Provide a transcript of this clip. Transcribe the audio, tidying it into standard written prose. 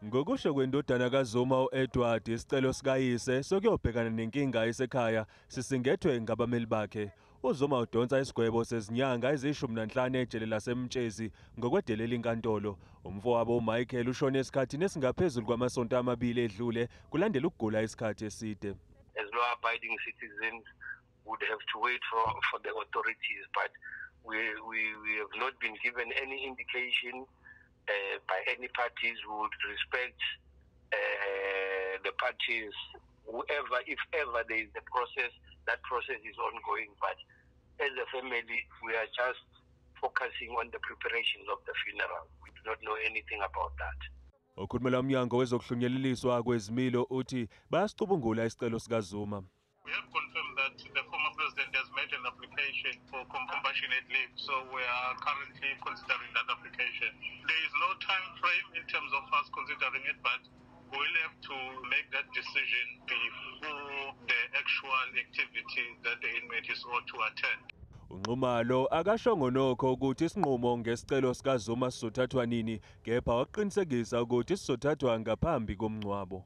Ngokusho kwendodana kaZuma u-Edward, isicelo sikayise sokuyobhekana nenkinga esekhaya sisingethwe ngabameli bakhe. UZuma udonsa isigwebo sezinyanga eziyi-15 ejele laseMtshezi ngokwedelela inkantolo. Umfowabo uMichael ushone esikhathini esingaphezulu kwamasonto amabili edlule kulandela ukugula isikhathi eside. As law-abiding citizens would have to wait for the authorities, but we have not been given any indication by any parties. We would respect the parties, whoever, if ever there is a process, that process is ongoing. But as a family, we are just focusing on the preparations of the funeral. We do not know anything about that. Okhulumela umnyango wezokuhlunyeleliswa kwezimilo uthi bayasicubungula isicelo sikaZuma. We have confirmed that the former president has made an application for compassionate leave, so we are currently considering that application. There is no time frame in terms of us considering it, but we'll have to make that decision before the actual activity that the inmate is ought to attend. UNxumalo akashongo nokho ukuthi isinqumo ngesicelo sikaZuma sizothathwa nini, kepha waqinisekisa ukuthi sizothathwa ngaphambi komngcwabo.